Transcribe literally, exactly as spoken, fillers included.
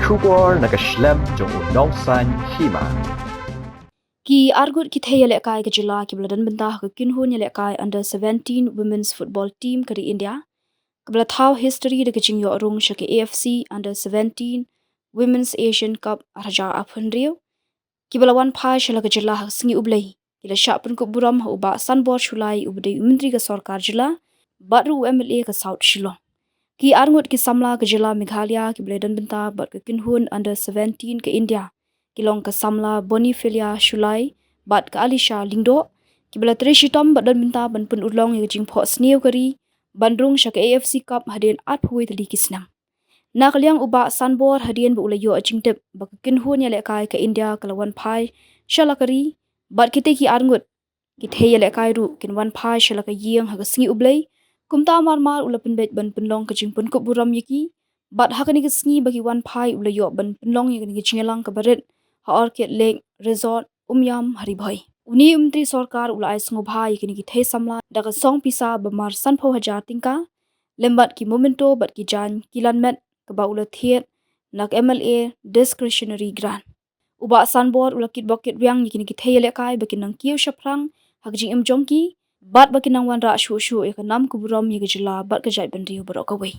Khubor na ka shlem jong u Nongsaiñ Hima. Ki arngut ki thei ïalehkai ka jylla kiba la don bynta ha ka kynhun ïalehkai under seventeen women's football team ka ri India, kaba la thaw history da ka jingïoh rung sha ka A F C under seventeen Women's Asian Cup ar hajar arphew hynriew, kiba la wan phai sha la ka jylla ha ka sngi U Blei, ki la shah pynkup burom ha u Bah Sanbor Shullai uba dei u myntri ka sorkar jylla bad ruh u M L A ka South Shillong. Ki arngut ki samla ka jylla Meghalaya kiba la don bynta bad ka kynhun under seventeen ka India ki long ka samla Bonifillia Shullai bad ka Alisha Lyngdoh, kiba la trei shitom bad don bynta ban pynurlong ïa ka jingphohsniew ka ri ban rung sha ka A F C Cup hadien arphew wei tylli ki snem. Na ka liang u Bah Sanbor, hadien ba u la ïoh jingtip ba ka kynhun ïalehkai ka India ka la wan phai sha la ka ri bad kita ki arngut ki thei ïalehkai ruh kin wan phai sha la ka ïing ha ka sngi U Blei, kumta marmar u la pynbeit ban pynlong ka jingpynkup burom ïa ki. Bad ha kane ka sngi ba ki wan phai u la ïoh ban pynlong ïa kane ka jingïalang kaba rit ha Orchid Lake Resort, Umiam, ha Ri Bhoi. Une u myntri sorkar u la ai sngewbha ïa kine ki thei samla da ka song pisa ba mar sanphew hajar tyngka, lem bad ki memento bad ki jaiñ kilan met kaba u la thied na ka M L A discretionary grant. U Bah Sanbor u la kitbok kitrwiang ïa kine ki thei ïalehkai ba kin nang kiew shaphrang ha ka jingim jong ki bad ba kin nang wanrah shuh shuh ïa ka nam ka burom ïa ka jylla bad ka jaitbynriew baroh kawei.